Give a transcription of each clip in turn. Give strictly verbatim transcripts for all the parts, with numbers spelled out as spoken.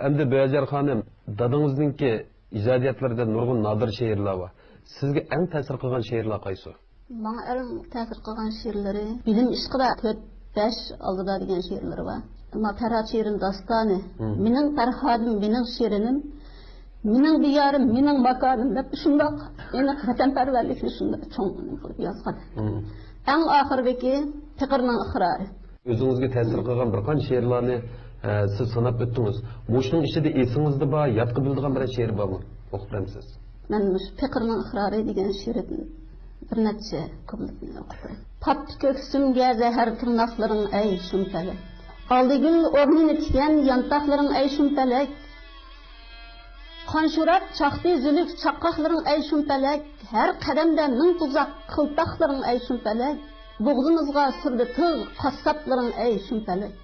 ئەمدى بىئاجار خانىم، دادىڭىزنىڭكى ئىجادىيەتلىرىدە نۇرغۇن نادىر شېئىرلار بار. سىزگە ئەڭ تەسىر قىلغان شېئىرلار قايسى؟ ماڭا ئەڭ تەسىر قىلغان شېئىرلىرى بىلىم ئىشقىدا تۆت بەش ئالدىدا دېگەن شېئىرلىرى بار. ئەمما پەرھاد شېئىرىم داستانى، مم. مېنىڭ پەرھادىم، مېنىڭ شېرىنىم، مېنىڭ دىيارىم، مېنىڭ ماكانىم دەپ شۇنداق ئېنىق ۋەتەنپەرۋەرلىكنى شۇنداق چوڭ قىلىپ يازغان. مم. ئەڭ ئاخىرىدىكى پېقىرنىڭ ئىقرارى. ئۆزىڭىزگە تەسىر قىلغان بىر قانچە شېئىرلارنى، ئە، سىز ساناپ ئۆتتىڭىز. مۇشۇنىڭ ئىچىدە ئېسىڭىزدە بار، يادقا بىلىدىغان بىرەر شېئىر بارمۇ؟ ئوقۇپ بەرمىسىز؟ مەن مۇشۇ پېقىرنىڭ ئىقرارى دېگەن شېئىرىدىن بىر نەچچە كۇپلېتنى ئوقۇپ بېرەي. پاتتى كۆكسۈمگە زەھەر تىرناقلىرىڭ ئەي شۇمپەلەك. ئالدىگۈل ئورنىنى تىككەن يانتاقلىرىڭ ئەي شۇمپەلەك. قان شوراپ چاقتى زۈلۈك چاققاقلىرىڭ ئەي شۇمپەلەك. ھەر قەدەمدە مىڭ تۇزاق قىلتاقلىرىڭ ئەي شۇمپەلەك. بوغزىمىزغا سۈردى تىغ قاسساپلىرىڭ ئەي شۇمپەلەك.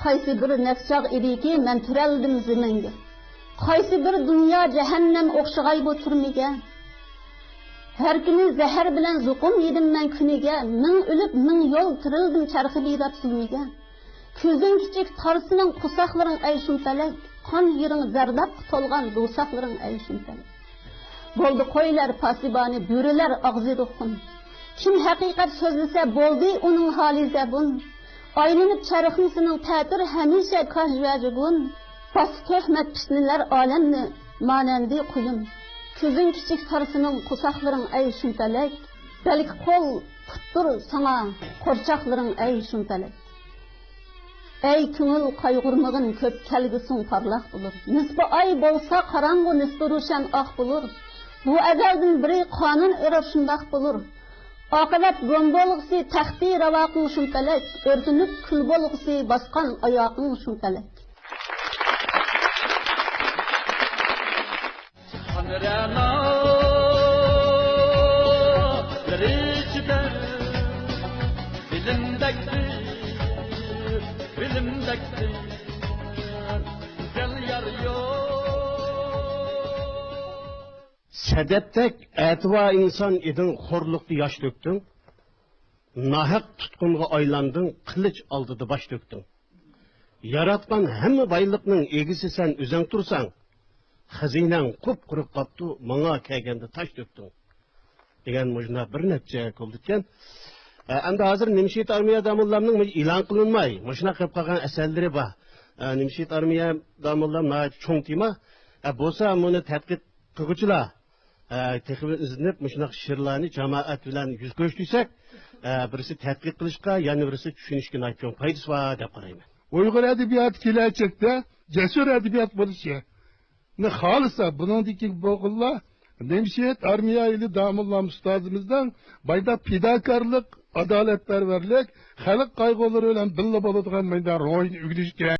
قايسى بىر نەپچاغ ئىدىكى مەن تىرەلدىم زېمىنگە. قايسى بىر دۇنيا جەھەننەم ئوخشىغاي بۇ تۈرمىگە. ھەر كۈنى زەھەر بىلەن زوقۇم يېدىم مەن كۈنىگە. مىڭ ئۆلۈپ مىڭ يول تىرىلدىم چەرخى بىدات زۇلمىگە. كۆزۈڭ كىچىك تارسىنىڭ قورساقلىرىڭ ئەي شۇمپەلەك. قان يېرىڭ زەردابقا تولغان دوزاخلىرىڭ ئەي شۇمپەلەك. بولدى قويلار پاسىبانى، بۆرىلەر ئاغزىدا خۇن. كىم ھەقىقەت سۆزلىسە، بولدى ئۇنىڭ ھالى زەبۇن. ئايلىنىپ چەرخىمىسىنىڭ تەتۈر ھەمىشە كاژ ۋە جۇگۇن. باستى تۆھمەت پىتنىلەر ئالەمنى مانەندى قۇيۇن. كۆزۈڭ كىچىك تارسىنىڭ قورساقلىرىڭ ئەي شۇمپەلەك. بەلكى قول پۇتتۇر ساڭا قورچاقلىرىڭ ئەي شۇمپەلەك. ئەي كۆڭۈل قايغۇرمىغىن، كۆپ كەلگۈسىڭ پارلاق بولۇر. نىسپا ئاي بولسا قاراڭغۇ، نىسپا روشەن ئاق بولۇر. بۇ ئەزەلدىن بېرى قانۇن ئۆرەپ شۇنداق بولۇر. ئاقىۋەت گۇم بولغۇسى تەختى راۋاقىڭ شۇمپەلەك، ئۆرتىنىپ كۈل بولغۇسى باسقان ئاياقىڭ شۇمپەلەك. چىققان رەنالىرى ئىچىدە بىلىمدەكتى، بىلىمدەكتى گۈزەل يار يوق. سەدەپتەك ئەتىۋار ئىنسان ئىدىڭ، خورلۇقتا ياش تۆكتۈڭ. ناھەق تۇتقۇنغا ئايلاندىڭ، قىلىچ ئالدىدا باش تۆكتۈڭ. ياراتقان ھەممە بايلىقنىڭ ئىگىسى سەن ئۆزەڭ تۇرساڭ، خەزىنەڭ قۇپقۇرۇق قاپتۇ، ماڭا كەلگەندە تاش تۆكتۈڭ، دېگەن مۇشۇنداق بىر نەچچە كۇپلېت ئىكەن. ئە، ئەمدى ھازىر نىمشېھىت ئارمىيە داموللامنىڭ ئېلان قىلىنماي مۇشۇنداق قېلىپ قالغان ئەسەرلىرى بار. ئە، نىمشېھىت ئارمىيە داموللام ناھايىتى چوڭ تېما. ئە، بولسا بۇنى تەتقىق قىلغۇچىلار، ئە، تېخى ئىزدىنىپ مۇشۇنداق شېئىرلارنى جامائەت بىلەن يۈز كۆرۈشتۈرسەك، ئە، بىرسى تەتقىق قىلىشقا، يەنە بىرسى چۈشىنىشكە ناھايىتى چوڭ پايدىسى بار دەپ قارايمەن. ئۇيغۇر ئەدەبىياتى كېلەچەكتە جەسۇر ئەدەبىيات بولۇشىنى خالىسا، بۇنىڭدىكى بولغانلار نىمشېھىت ئارمىيە ئېلى داموللام ئۇستازىمىزنىڭ بايدا پىداكارلىق، ئادالەتپەرۋەرلىك، خەلق قايغۇلىرى بىلەن بىللە بولىدىغان مەيدا روھىنى ئۆگىنىشى كېرەك.